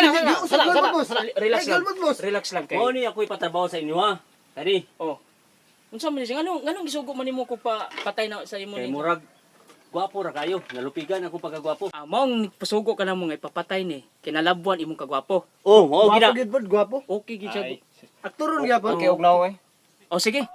Sala, sala, sala. Relax Ay, lang. galmot, boss. Relax lang kay. Mao ni ako ipatrabaho sa inyo ha. Kani, Oh. Unsa man ni siya? Nganong gisugo man nimo ko pa patay na sa imo kay ni? murag gwapo ra kayo. Nalupigan ako pagkagwapo. Ah, maong pasugo ka namo nga ipapatay ni. Kinalabwan imong kagwapo. Oh, mao Gwapo gina. gid pod, gwapo. Okay gid siya. Ay. Aktoron gyapon. Okay og naong eh. Oh, sige.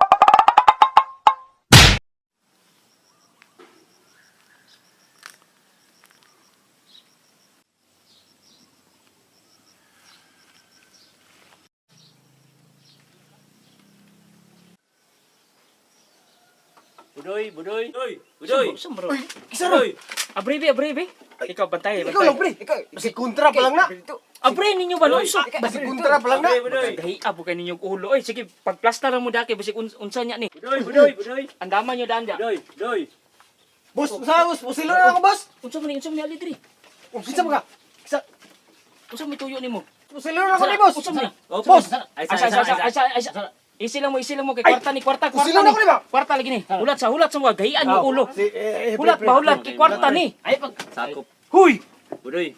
Budoy, budoy. Budoy, budoy. Sumro. Budoy. Abrebe, abrebe. Ikaw bantay, Ikaw lang bantay. pre. Ikaw si kontra pa lang na. Abre ninyo ba Uy. unsa? Basi kontra pa lang na. Budoy, budoy. Gahi abo kay ninyo ulo. Oy, sige, pagplasta ra mo daki bisig unsa nya ni. Budoy, budoy, budoy. Andaman nyo daan da. Budoy, budoy. Boss, sa boss, pusilo na ako boss. Unsa man ni ali diri? Unsa man ka? Sa Unsa may tuyo nimo? pusilo na ako ni boss. Unsa man ni? Oh, Boss. Ay, Asa asa asa asa asa. Isi lang mo, isi lang mo kay kwarta ni kwarta kwarta Kusilo ni. na ko ni ba? Kwarta lagi ni. Hulat sa mga gahian yung ulo. Si eh, eh, pre, Hulat pre, ba hulat pre. kay kwarta ni. Ay pag Sakop. Huy. Budoy.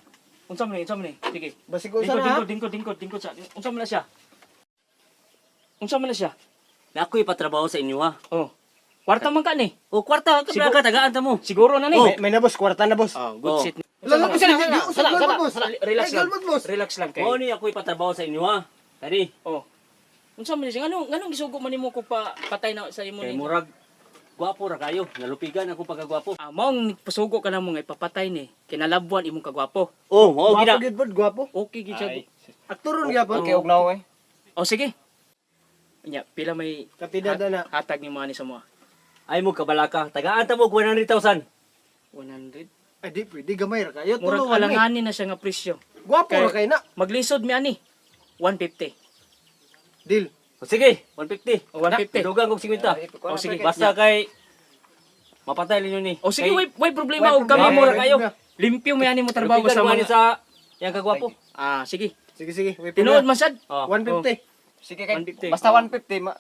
Unsa man ni? Unsa man ni? Sige. Basi ko Dingkod usa na. ha? dingkod dingkod dingkod dingkod sa. Unsa man na siya? Unsa man na siya? Na ako ipatrabaho sa inyo ha. Oh. Kwarta man ka ni. O kwarta, ka Sigur- ka tagaan ta mo. Siguro na ni. Oh. May na boss, kwarta na boss. Oh, good Oh. sit. Lalo ko Sala, sila, sala, usap sala, galmot, sala, boss. Relax Ay, lang. galmot, boss. Relax lang kay. Mao ni ako ipatrabaho sa inyo ha. Kani, Oh. Unsa man ni siya? Nganong gisugo man nimo ko pa patay na sa imo kay ni? murag gwapo ra kayo. Nalupigan ako pagkagwapo. Ah, maong pasugo ka namo nga ipapatay ni. Kinalabwan imong kagwapo. Oh, mao Gwapo gina. gid pod, gwapo. Okay gid siya. Ay. Aktoron gyapon. Okay og naong eh. Oh, sige. Nya, pila may Katida na. hatag ni mga ni sa mga? Ay mo kabalaka, tagaan ta mo 100,000. 100. Ay di pwede gamay ra kayo. Murag Tulungan mi. alanganin na siya nga presyo. Gwapo Kay- ra kay na. Maglisod mi ani. 150. Deal. O sige, 150. O 150. Dugang kog 50. O sige. Basta kay mapatay ninyo ni. O sige, Kay- way problema og kami Gwapo mo ra kayo. Limpyo mi ani mo trabaho Nalupigan sa ko ani mga sa yang kagwapo. Ah, sige. Sige sige, way Tinuod problema. man sad. Oh. 150. Sige kay 150. basta 150 ma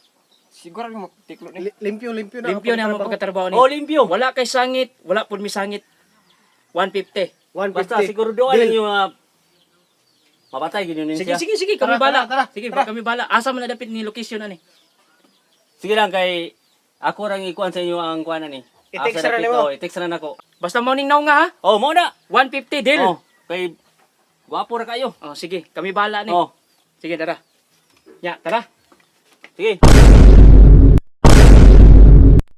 siguro mo tiklo ni. Limpyo limpyo na. Limpyo na ang pagkatrabaho ni. Oh, limpyo. Wala kay sangit, wala pud mi sangit. 150. 150. Basta siguro doon Deal. ninyo nga mapatay gyud ninyo Sige, siya. sige, sige, kami Tara, bala. tara, tara, Sige, tara. kami bala. Asa man na dapit ni location ani? Sige lang kay ako rang ikuan sa inyo ang kuan ani. I-text Asa ra dapit, nimo. Oh, i-text ra nako. Basta morning now nga ha. Oh, mo na. 150 deal. Oh, kay gwapo ra kayo. Oh, sige, kami bala ni. Oh, Sige, tara. Ya, tara. sige.